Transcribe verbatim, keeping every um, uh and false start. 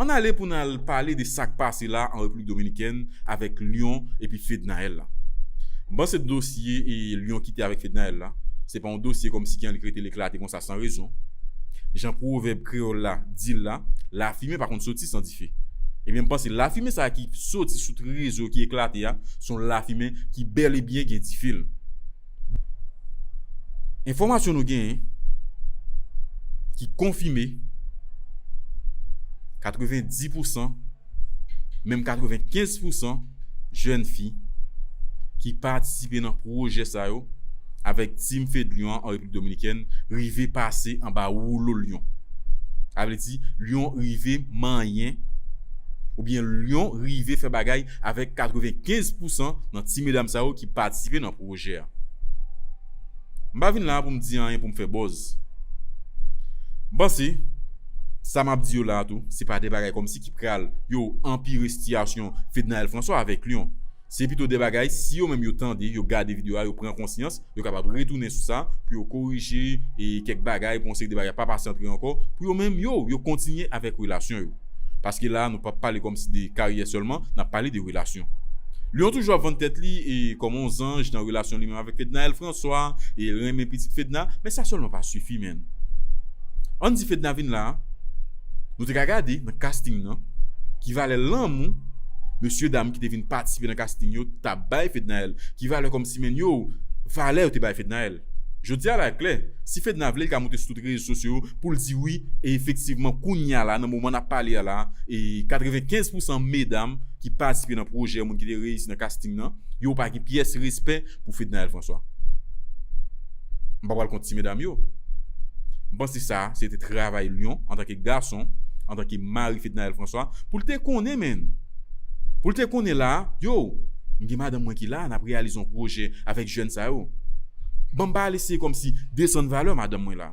Ann ale pou n al pale de sa k pase la an Repiblik Dominikèn avèk Lion epi Fednaelle la. M panse dosye e Lion kite avèk Fednaelle la, se pa yon dosye kòmsi ki annik rete l eklate konsa san rezon. Jan pwovèb kreyòl la di l la, lafimen pa konn soti san dife. Ebyen, m panse lafimen sa a ki soti sou rezo ki eklate a, se yon lafimen ki bèl e byen gen dife l. Enfòmasyon nou genyen ki konfime katrevenndis pousan, menm katrevenkenz pousan jèn fi ki patisipe nan pwojè sa yo avèk Team Fedlion an an Repiblik Dominikèn rive pase anba woulo Lion. Sa vle di, Lion rive manyen, oubyen Lion rive fè bagay avèk katrevenkenz pousan nan ti medam sa yo ki patisipe nan pwojè a. M pa vin la pou m di anyen pou m fè buzz. M panse, sa m ap di yo la a tou, se pa de bagay kòmsi ki pral, yo, anpire sitiyasyon Fednaelle François avèk Lion. Se pito de bagay, si yo menm yo tande, yo gade videyo a, yo pran konsyans, yo kapab retounen sou sa, pou yo korije e kèk bagay, pou yon seri de bagay pa pase ant yo ankò, pou yo menm, yo, yo kontinye avèk relasyon yo. Paske la, nou p ap pale kòmsi de karyè sèlman, n ap pale de relasyon. Lion toujou ap vann tèt li e kòm yon zanj nan relasyon li menm avèk Fednaelle François, e l renmen pitit Fedna, men sa sèlman pa sifi, menn. Ann di Fedna vin la, nou te ka gade nan casting nan, ki valè lanmou mesye dam ki te vin patisipe nan casting yo t ap bay Fednaelle, ki valè kòmsi, menn, yo, valè yo te bay Fednaelle. Jodi a la, klè, si Fedna vle, l ka moute sou tout rezo sosyo yo pou l di wi, e efektivman, kounye a la, nan moman n ap pale a la, e katrevenkenz pousan medam ki patisipe nan pwojè moun ki te reyisi nan casting nan, yo pa gen pyès respè pou Fednaelle François. M pa pral kont ti medam yo. M panse sa, se te travay Lion, antanke gason, antanke mari Fednaelle François, pou l te konnen, menn. Pou l te konnen la, yo, m gen madanm mwen ki la, n ap reyalize yon pwojè avèk jèn sa yo. Ban m pa al eseye kòmsi desann valè madanm mwen la.